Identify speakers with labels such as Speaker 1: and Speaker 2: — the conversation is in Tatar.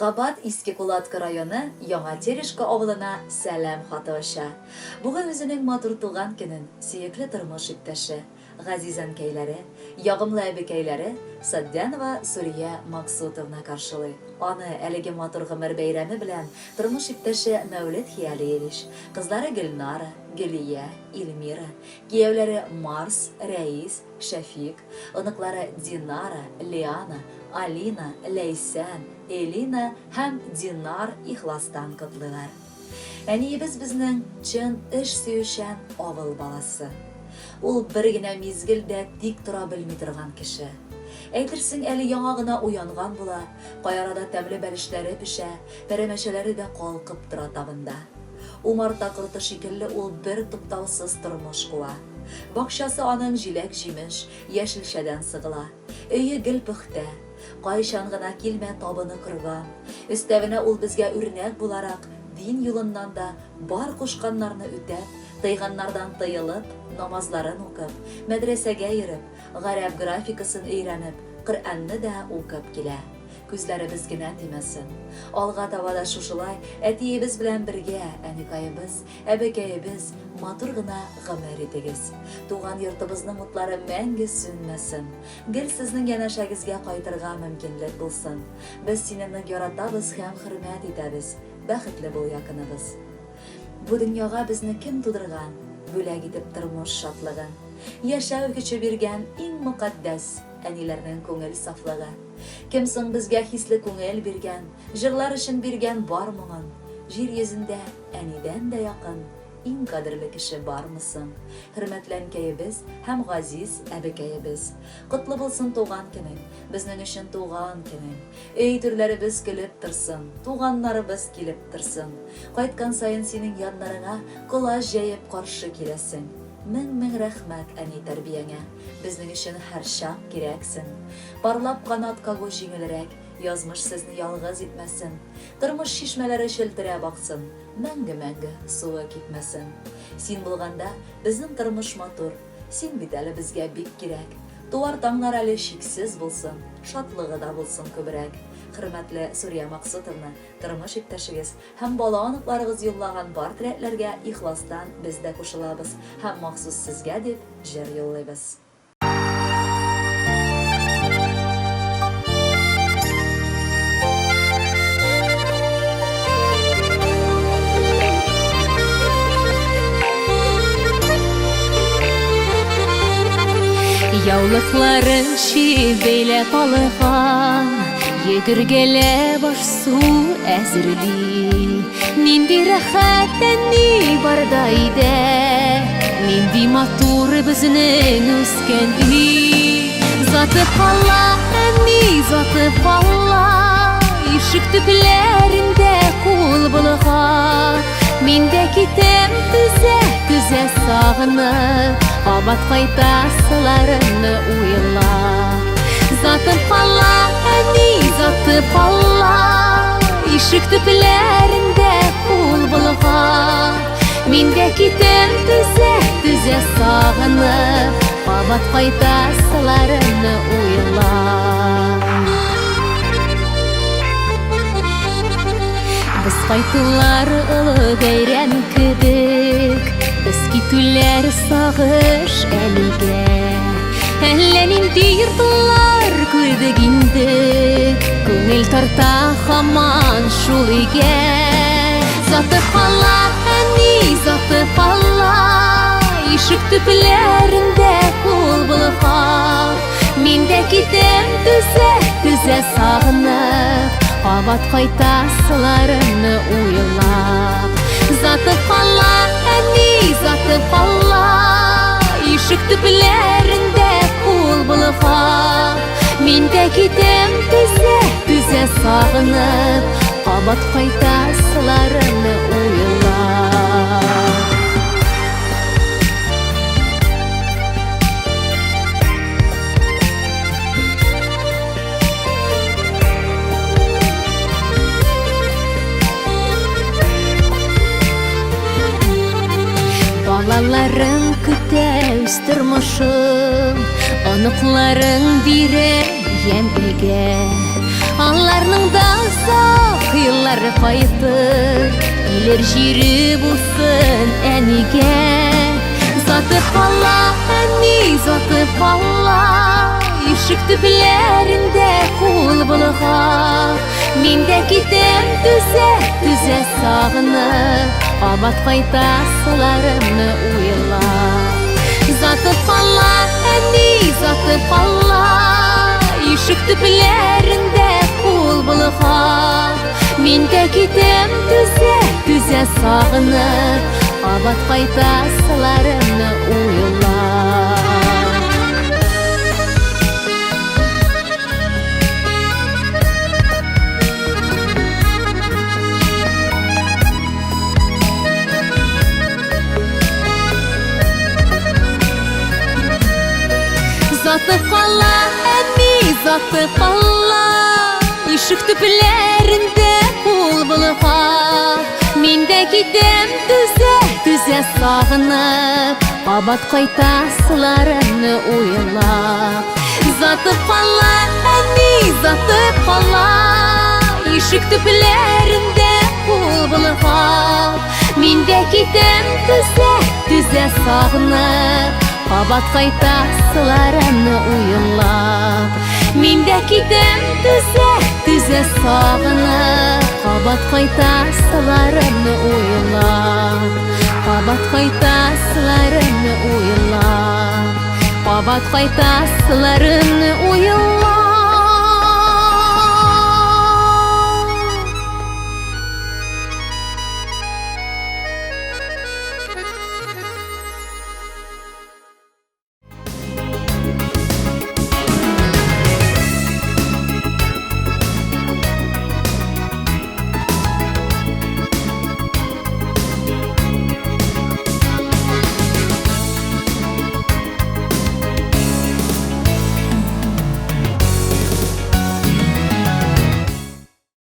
Speaker 1: Кабат Иске Кулатка районы Яңа Терешка авылына сәлам хаты оча. Бүген үзенең матур туган көнен сөекле тормыш иптәше, газиз әнкәйләре, ягымлы әбекәйләре Саддянова Сурия Максутовна каршылый. Аны әлеге матур гомер бәйрәме белән тормыш иптәше Мәүлет Хиалиевич, кызлары Гөлнара, Гөлия, Эльмира, кияүләре Марс, Рәис, Шәфик, оныклары Динара, Лиана, Алина, Ләйсән, Элина һәм Динар ихластан котлыйлар. Әниебез безнең чын эш сөючән авыл баласы. Ул бер генә мизгел дә тик тора белми торган кеше. Әйтерсең, әле яңа гына уянган була, кай арада тәмле бәлешләре пешә, пәрәмәчәләре дә калкып тора табында. Умарта корты шикелле ул бертуктаусыз тормыш куа. Бакчасы аның җиләк-җимеш, яшелчәдән сыгыла. Өе гел пөхтә. Кайчан гына килмә, табыны корган. Өстәвенә ул безгә үрнәк буларак, дин юлыннан да бар кушканнарны үтәп, тыйганнардан тыелып, намазларын укып, мәдрәсәгә йөреп, гарәп графикасын өйрәнеп, Коръәнне дә укып килә. Күзләребез генә тимәсен. Алга таба да шушылай әтиебез белән бергә, әникаебыз, Әбекәебез, матур гына гомер итегез. Туган йортыбызның утлары мәңге сүнмәсен. Гел сезнең янәшәгезгә кайтырга мөмкинлек булсын. Без сине нык яратабыз һәм хөрмәт итәбез. Бәхетле бул, якыныбыз. Бу дөньяга безне кем тудырган, Бүләк итеп тормыш шатлыгын. Яшәү көче биргән иң мөкатдәс, Әниләрнең күңел сафлыгы. Кем соң безгә хисле күңел биргән, Җырлар өчен биргән бар моңын? Җир йөзендә Әнидән дә якын, иң кадерле кеше бармы соң? Хөрмәтле әнкәебез һәм газиз әбекәебез! Котлы булсын туган көнең, безнең өчен туган көнең! Өй түрләребез көлеп торсын, туганнарыбыз килеп торсын! Кайткан саен синең яннарыңа колач җәеп каршы киләсең. Мең-мең рәхмәт, әни, тәрбияңә, безнең өчен һәрчак кирәксең. Парлап канат кагу җиңелрәк, язмыш сезне ялгыз итмәсен. Тормыш чишмәләре челтерәп аксын, Мәңге-мәңге суы кипмәсен. Син булганда, безнең тормыш матур, Син бит әле безгә бик кирәк. Туар таңнар әле чиксез булсын, Шатлыгы да булсын күбрәк. Хөрмәтле Сурия Максутовна, тормыш иптәшегез һәм бала-оныкларыгыз юллаган бар теләкләргә ихластан без дә кушылабыз һәм махсус сезгә дип җыр юллыйбыз.
Speaker 2: Яулыкларын чиеп бәйләп алган, Йөгергәләп аш-су әзерли. Нинди рәхәт әни барда өйдә, Нинди матур безнең үскән өй. Заты кала, әни, заты кала, Ишек төпләрендә кул болгап. Мин дә китәм түзә, түзә сагынып, Кабат кайтасыларымны уйлап. Заты кала, әни, заты кала, Ишек төпләрендә кул болгап. Мин дә китәм түзә, түзә сагынып, Кабат кайтасыларымны уйлап. Без кайтулар олы бәйрәм кебек, Без китүләр сагыш әлегә. Әллә нинди йортлар күрдек инде, Күңел тарта һаман шул өйгә. Заты кала, әни, заты кала, Ишек төпләрендә кул болгап. Мин дә китәм түзә, түзә сагынып, Кабат кайтасыларымны уйлап. Заты кала, әни, заты кала, Ишек төпләрендә кул болгап. Мин дә китәм түзә, түзә сагынып, Кабат кайтасыларымны уйлап. Балаларың көтә үз тормышын, Оныкларың бирә ямь өйгә. Аларның да озак еллары кайтыр, Килер җире булсын әнигә. Сатып ала, әни, сатып ала, Ишек төпләрендә кул болгап. Мин дә китәм түзә, түзә сагынып, Кабат кайтасыларымны уйлап. Затып ала, әни, затып ала, Ишек төпләрендә кул болгап. Мин дә китәм түзә, түзә сагынып, Кабат кайтасыларымны уйлап. Заты кала, әни, заты кала, Ишек төпләрендә кул болгап. Мин дә китәм түзә, түзә сагынып, Кабат кайтасыларымны уйлап. Затып кала, әни, затып кала, Ишек төпләрендә кул болгап. Мин дә китәм түзә, түзә сагынып, Кабат кайтасыларымны уйлап. Мин дә китәм түзә, түзә сагынып, Кабат кайтасыларымны уйлап. Кабат кайтасыларымны уйлап. Кабат кайтасыларымны уйлап.